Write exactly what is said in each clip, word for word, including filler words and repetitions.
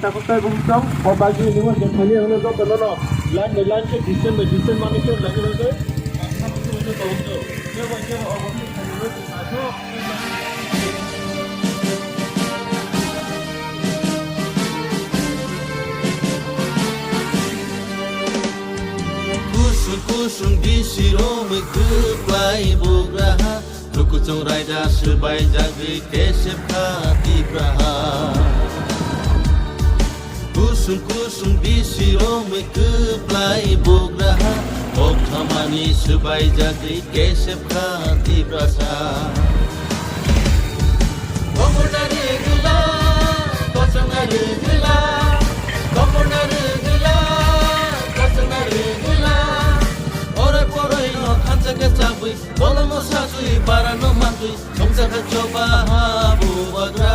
Takhuk tai bumsong, o bagwi nungma je thani hwnwi joto nono line by line khe distance by distance manwi khe lagi bagwi. Kusung kusung bisi romwi kwplai bugra ha. Lukuchung raida swbaijagwi kesep kha Tipra ha. Kusung kusung bisi romwi kwplai bugra ha. Kok khamani swbaijagwi kesep kha Tiprasa. Komorna rwgwla, kochongna rwgwla, komorna rwgwla, kochongna rwgwla. Ore poroi no thansa khe chabwi. Bolongno sajui barano mantui, songchakha choba ha bubagra.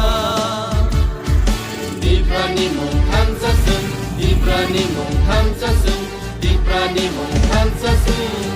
Tiprani mung thansa sung, Tiprani mung thansa sung, Tiprani mung thansa sung.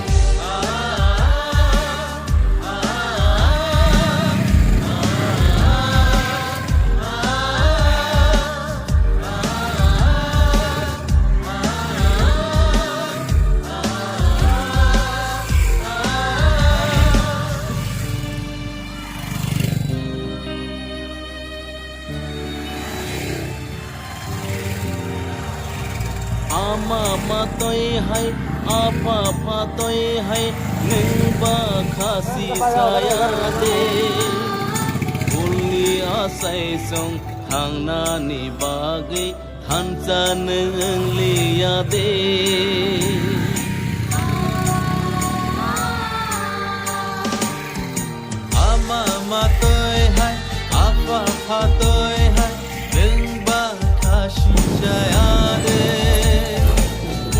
Ama matoi hai, apa phatoi hai, nwng ba khasi saya de. Ulni asai song thangnani bagwi thansa nwng liya de. Ama matoi hai, apa phatoi hai, nwng ba khasi chaya de.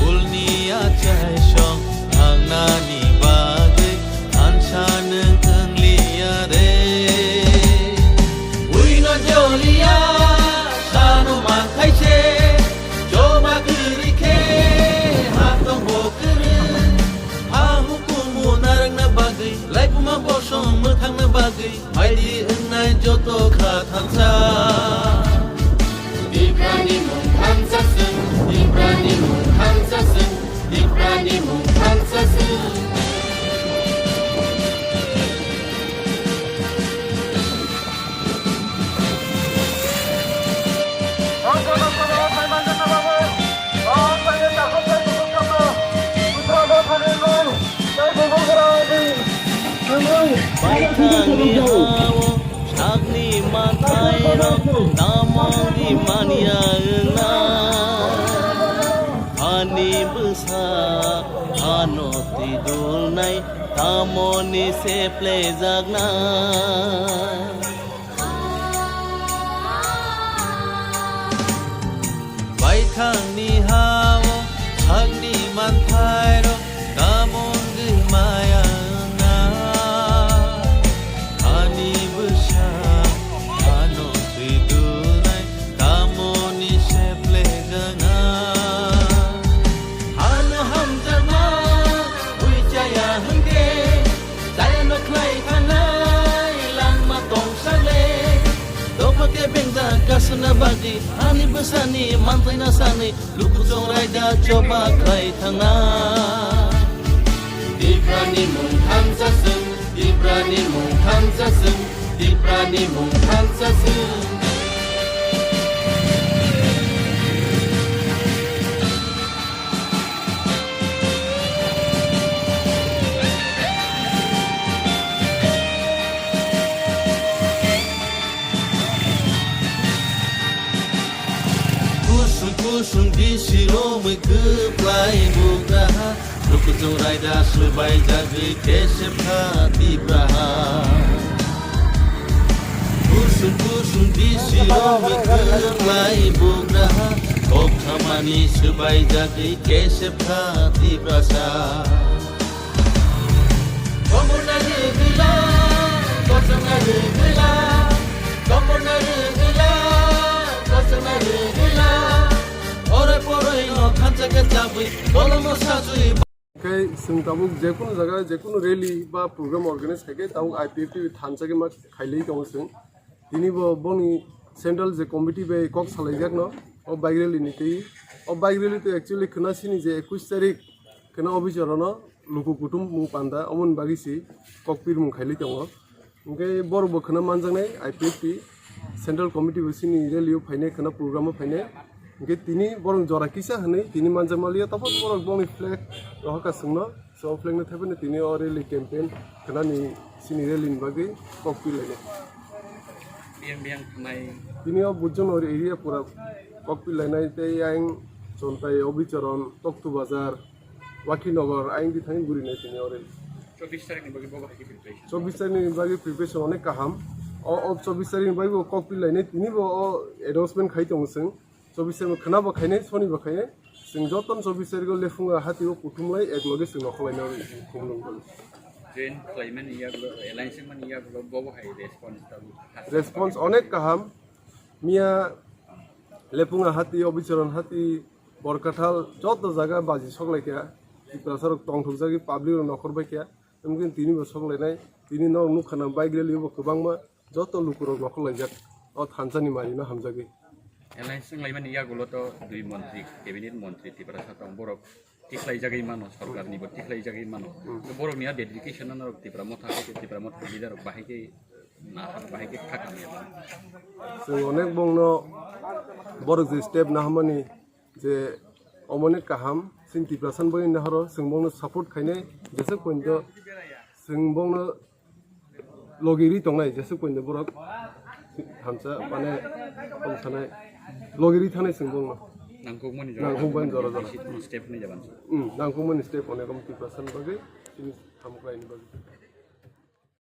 Ulni achai song thangnani bagwi thansa nwng wng liya de. Uino joliya, sano mangkhai se, choba kwrwi khe, hatong bo kwrwi. Ha hukumu narwkna bagwi, laibuma bosong mwthangna bagwi, phaidi wngnai joto kha thansa. Tiprani mung thansa sung, Tiprani mung thansa sung, Tiprani mung thansa sung. Baithangni hao sakni manthai rok tamo di manya wngna. Ani bwsa ano twi dulnai tamoni se plejakna. Baithangni hao sakni manthairok tamo wngwi maya wngna. Ani bwsa ano twi dulnai tamoni se plejakna. Hano hamjakma ui chaya hwnkhe, chayano khlai thangnai langma tongsa le. Dophakhe bengjak kasuna bagwi, ani bwsani manthaina sanwi, lukuchung raida choba khlai thangna. Tiprani mung thansa sung, Tiprani mung thansa sung, Tiprani mung thansa sung. Kusung kusung bisi romwi kwplai bugra ha, lukuchung raida swbaijagwi kesep kha Tipra ha. Kusung kusung bisi romwi kwplai bugra ha, kok khamani swbaijagwi kesep kha Tiprasa. Komorna rwgwla, kochongna rwgwla, komorna rwgwla, kochongna rwgwla. Ore poroi no thansa khe chabwi, bolongno sajwi. Khe chwng tabuk jekunu jaga, jekunu rally ba program organize khaikhe tabuk I P F T thansa khe ma khailai tongo chwng. Tini bo boni central je committee bai kok salaijakno. O bike rally ni twi, o bike rally to actually khwna sini je ekush tarik khwna officer ono luku kutum mung panda omoni bagwi si kok pirmung khaili tongo. Hwnkhe borok bo khwna manjaknai I P F T Central Committee bo sini rally o phainai khwna program o phainai. Hwnkhe tini borok jora kisa hwnwi tini manjakmaliya topot borok bongni flag rohorkha chwngno. So, flag no thepene tini o rally campaign khwnani sini rally ni bagwi kok pilainai. Biyang biyang khwnai. Tini o Bujjonogor area pura kok pilainai tei ayang Chontai, Obicharan, Toktu Bazar, Wakhinagar ayang di thani gurinai tini o rally. Chobbish tarikh ni bagwi bobo hai khe preparation. Chobbish tarikh ni bagwi preparation onek kaham. O, o chobbish tarikh ni bagwi bo kok pilainai tini bo o announcement khai tongo chwng. Chobbish tarikh khwna bo khainai, soni bo khainai. Chwng jotono chobbish tarikh o lephunga hati o kuthumlai ek loge chwng nokhorlaina khumlung. Join khlaimani yagulo, alliance mani yagulo, bobo hai response tabuk. Response onek kaham. Miya lephunga hati, Obicharan hati, Borkathal joto jaga baji soklaikha. Tiprasa rok tongthokjagwi public rok nokhor baikha. Wngkhe tini bo soklainai, tini norok nukha na bike rally bo kwbangma, joto lukurok nokhorlaijak o thansa ni mari no hamjagwi. Alliance wnglaimani yagulo to dui montri, cabinet montri Tiprasa tong, borok tikhlaijagwi mano, sorkar ni bo tikhlaijagwi mano. Hmm. Borok ni a dedication no norok Tipra Motha, Tipra Motha leader rok bahai khe na, bahai khe kha kami. Chwng onek bongno borok je step nahamani je omoni kaham, chini Tiprasa ni bagwi nahoro, chwng bongno support khainai, jesuk pointo chwng bongno logi ri tongnai, jesuk pointo borok thansa, mane, tongsanai, logi ri thanai chwng bongno. Nangkukmani jora Nangkukmani jora jora. Step ni jaban. Hmm, nangkukmani step onek om Tiprasa ni bagwi, chini thamuklaini bagwi.